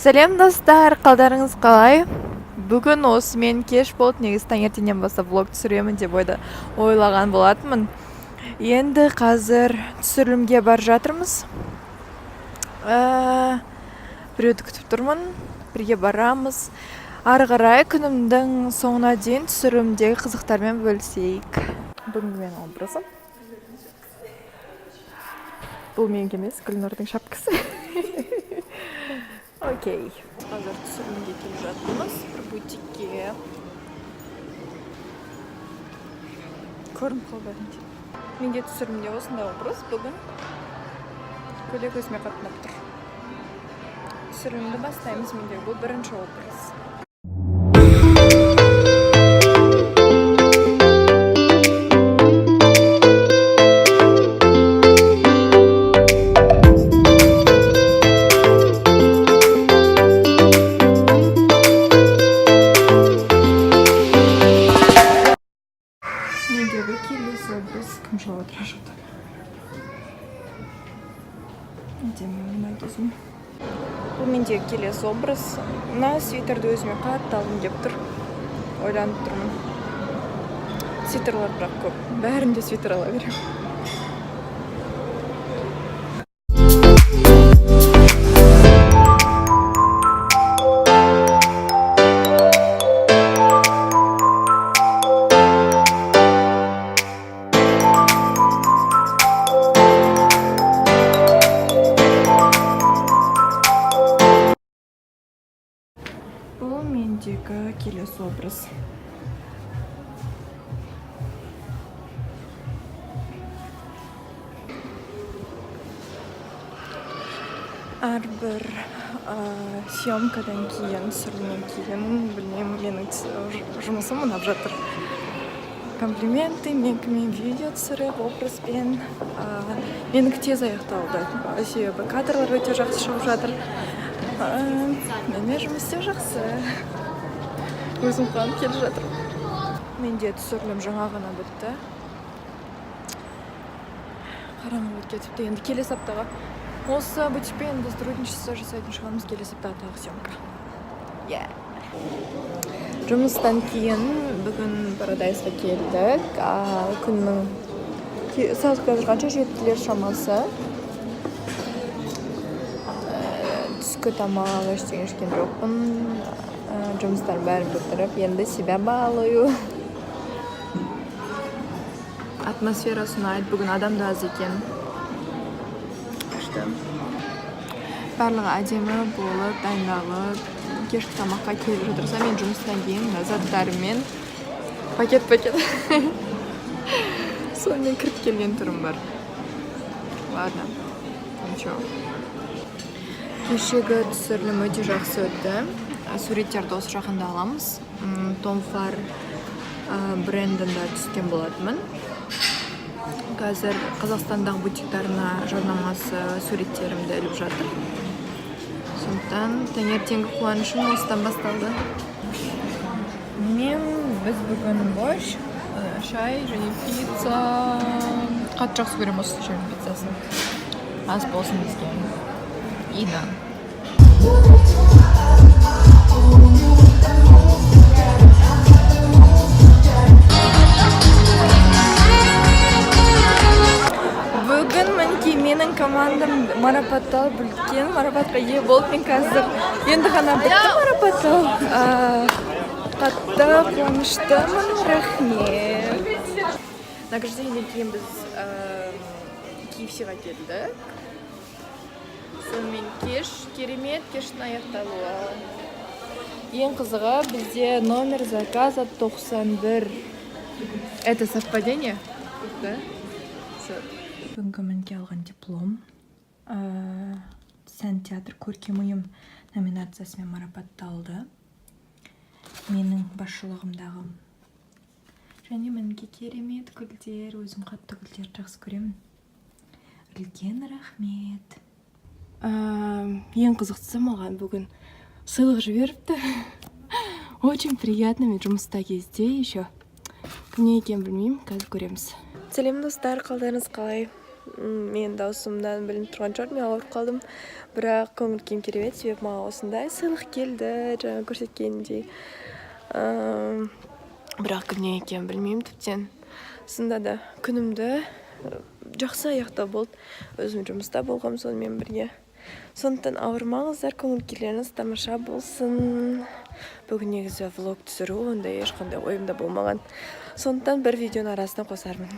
Сәлем, достар, қалдарыңыз қалай? Бүгін осымен кеш болды. Негізі таңертеңнен бастап влог түсіремін деп ойлаған болатынмын. Енді қазір түсірілімге бара жатырмыз. Біреуді күтіп тұрмын, бірге барамыз. Ары қарай күнімнің соңына дейін түсірілімдегі қызықтармен бөлісейік. Бүгінгі менің образым. Бұл менікі емес, Гүлнұрдың шапкасы. Окей. Қазір түсірілімге келе жатырмыз, бір бутикке. Көрініп қалды әрине. Менде түсірілімде осындай образ бүгін. Көйлек өзіме қатты ұнап тұр. Түсірілімді бастаймыз, менде бұл бірінші образ. Мендегі келесі образ. Кім шығып отыр жақта? Әдемі, ұнайды өзіме. Бұл мендегі келесі образ. Мына свитерді өзіме қатты алғым келіп тұр. Ойланып тұрмын. Свитерлар бірақ көп. Бәрінде свитер ала беремін. Бұл мендегі келесі образ. Әрбір съемкадан кейін, түсірілімнен кейін, білмеймін, менің жұмысым ұнап жатыр. Комплименты, менікімен видео түсіріп, образбен. Менікі тез аяқталды. Себебі кадрлар өте жақсы шығып жатыр. Менімен жұмыс істеу жақсы. Өзім қуанып келе жатырмын. Менде түсірілім жаңа ғана бітті. Қараңғы болып кетіпті. Енді келесі аптаға осы бутикпен енді сотрудничество жасайтын шығармыз. Келесі аптаға тағы съемка. Yeah. Жұмыстан кейін бүгін Парадайсқа келдік. Күннің сағат қазір қанша, 7-лер шамасы. Түскі тамақ ештеңе ішкен жоқпын. Жұмыстардың бәрін бітіріп, енді себя балую. Атмосферасы ұнайды, бүгін адам да аз екен. Күшті. Барлығы әдемі болып, дайындалып, кешкі тамаққа келіп жатырса, мен жұмыстан кейін мына заттарыммен пакет-пакет сонымен кіріп келген түрім бар. Ладно, ничего. Кешегі түсірілім өте жақсы өтті. Суреттерді осы жақында аламыз. Том Фар брендында түскен болатынмын. Қазір Қазақстандағы бутиктарына жарнамасы суреттерімді іліп жатыр. Сондықтан таңертеңгі қуанышым осыдан басталды. Мен біз бүгін борщ, шай және пицца. Қатты жақсы көремін осы жердің пиццасын. Ас болсын бізге. И нан. Бүгін мінекей менің командам марапатталып, үлкен марапатқа ие болды. Мен қазір енді ғана бітті марапаттау. Қатты қуаныштымын, рахмет. Награждениеден кейін біз KFC-ға келдік. Сонымен кеш керемет, кештің аяқталуы. Ең қызығы, бізде номер заказа 91. Это совпадение? Да? Всё. Бүгінгі мінге алған диплом сән театр көркем ұйым номинациясымен марапатталды. Менің басшылығымдағы. Және мінге керемет гүлдер, өзім қатты гүлдерді жақсы көремін. Үлкен рахмет. Ең қызықтысы, маған бүгін сыйлық жіберіпті. Очень приятно, мен жұмыста кезде еще. Кімнен екенін білмеймін, қазір көреміз. Сәлем, достар, қалдарыңыз қалай? Менің даусымнан білініп тұрған шығар, мен ауырып қалдым, бірақ көңіл күйім керемет, себебі маған осындай сыйлық келді, жаңа көрсеткенімдей. Бірақ кімнен екенін білмеймін тіптен. Сонда да күнімді жақсы аяқтау болды, өзім жұмыста болғанмын сонымен бірге. Сондықтан ауырмаңыздар, көңіл күйлеріңіз тамаша болсын. Бүгін негізі влог түсіру ондай ешқандай ойымда болмаған, сондықтан бір видеоның арасына қосармын.